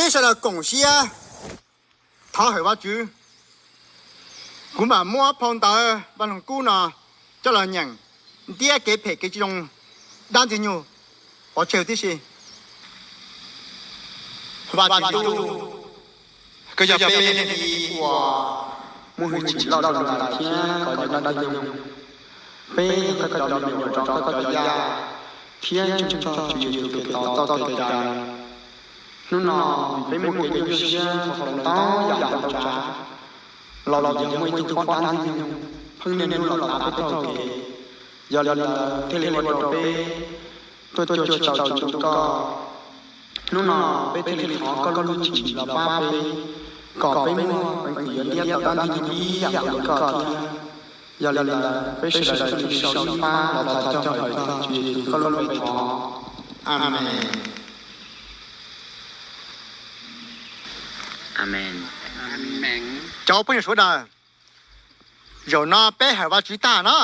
Sawv daws koom siab thov hawm Vajtswv, kuv mam muab phau ntawv Vaj Lug Kub no coj los nyeem ntiab kev phem kev tsis zoo dab Ntxwg Nyug pov tseg tib si. Vajtswv, koj yog peb neeg ib uas muaj hwj chim loj lus lawm thiab kov yeej dab Ntxwg Nyug. Peb yog koj cov me nyuam rau koj cov yaj thiab ntseeg txog Tswv Yexus Khetos txoj kev cai. Hnub no vim peb muaj kev nyuaj siab ntau yam ntau tsav, los vim yog muaj ib tug poj dab Ntxwg Nyug pheej niaj hnub los tav peb txoj kev, yog li ntawd thiaj li ua rau peb tuaj cuag tsis tau Tswv Yexus koj. Hnub no peb thiaj li thov koj lub hwj chim los pab peb, kom peb muaj peev xwm yuav ntiab tau dab Ntxwg Nyug ib yam li koj thiab. Yog li ntawd peb sawv daws thiaj li sau ib pab los thov caw hawm txog Tswv Yexus koj lub npe thov. Amees. Cov phooj ywg sawv daws, zaum no peb hawm Vajtswv tag no,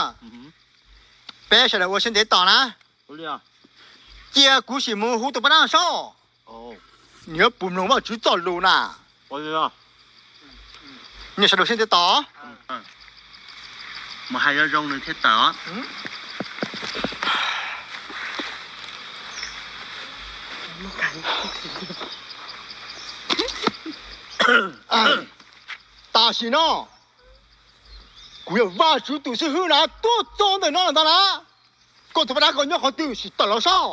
peb sawv daws ua siab ntev tos na. Cia kuv sim mus hu tus poj dab no seb nws yuav puas mloog Vajtswv txoj lus na. Nyias sawv daws siab ntev tos. Mus hais zoo zoo nws thiaj tawm. Tam sim no kuv yog Vajtswv tus xib hwb na, tuaj txog ntawm no lawm ntag na. Koj tus poj dab koj nyob qhov twg sim tawm los seb,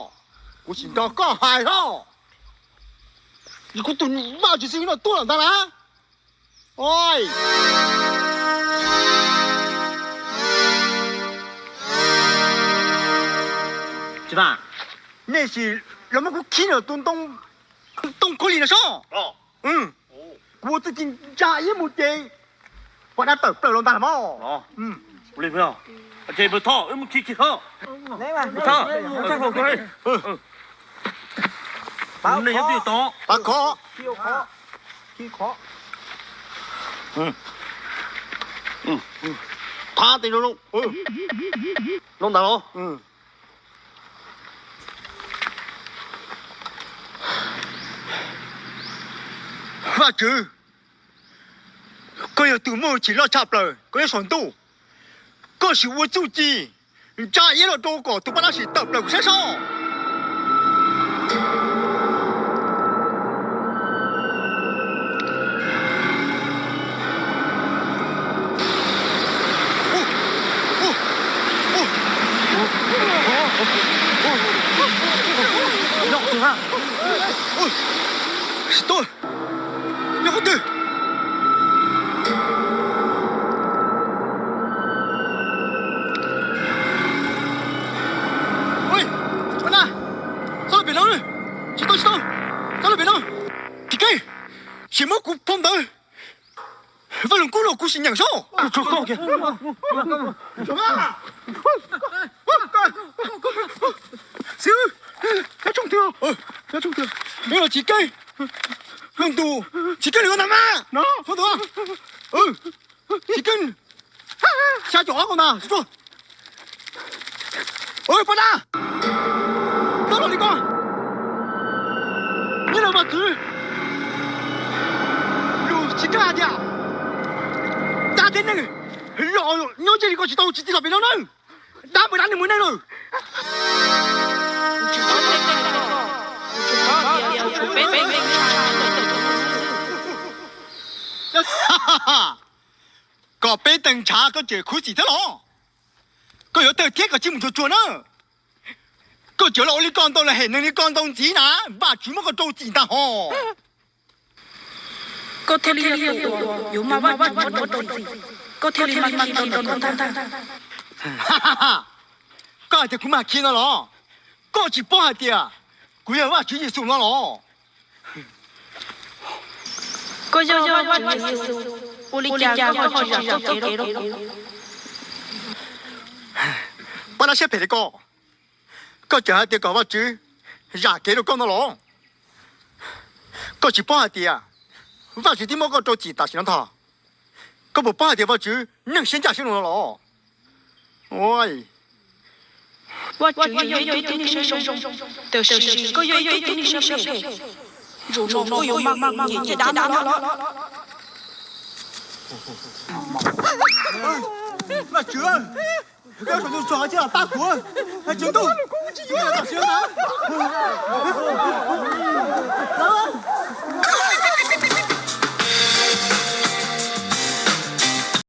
kuv sim nrog koj hais seb. Kuv tus Vajtswv xib hwb no tuaj lawm ntag na. Nej sim los muab kuv khib nws tus ntoo khaub lig no seb. Kuv ua txuj ci ntsa iab mus ces poj dab tawm plaws los ntag los mas. Thab tes zoo zoo. Zoo ntawd los. Vajtswv, koj yog tus muaj hwj chim loj tshaj plaws, koj nyob saum ntuj, koj sim ua txuj ci ntsa iab los rau kom tus poj dab sim tawm plaws kuv saib seb. Nyob qhov twg? Txhob los pem no, tsis tau, tsis tau, txhob los pem no. Tsis keej, sim muab kuv phau ntawv Vaj Lug Kub los kuv sim nyeem seb. Xib hwb, tsis keej, ntu, tsis keej li ntag mas, phau ntawv, tsis keej, xya caum ob kaum ntag. Poj dab, txhob los li ko. Nyob li Vajtswv lus tsis kaj hais tias dab thiab neeg los nyob ntsej li ko tsis tau tsis txij los pem no na. Dab mus dab neeg mus neeg lawm. Kom peb teeg ntshav koj tseem khuv xim thiab los? Koj yuav tawg thiab koj cia mus tsuag tsuag na. Koj tseem los ua li ko ntau los hem neeg li ko ntau ntxiv na, Vajtswv muab koj rau txim ntag hos. Koj thiaj li yog tus uas yuav mag Vajtswv muab rau txim, koj thiaj li mag Khi no rau koj ntag. Koj hais tias kuv mag Khi no los? Koj tsis paub hais tias kuv yog Vajtswv Yexus no los? Koj yog Vajtswv Yexus, ua li cas koj ho tsis zam txoj kev rau kuv? Poj dab siab phem li ko, koj tseem hais tias kom Vajtswv zam kev rau koj no los? Koj tsis paub hais tias Vajtswv twb muab koj rau txim tam sim no ntag. Koj puas paub hais tias Vajtswv neeg siab ncaj siab ntsws no los? Vajtswv yog ib tug tib neeg siab zoo, tiam sis koj yog ib tug tib neeg siab phem. Zaum no kuj yuav mag ces caj dab no los. Vajtswv, koj saum tus tsov cia pab kuv, Vajtswv ntuj, kuv tsis yuav tam sim no.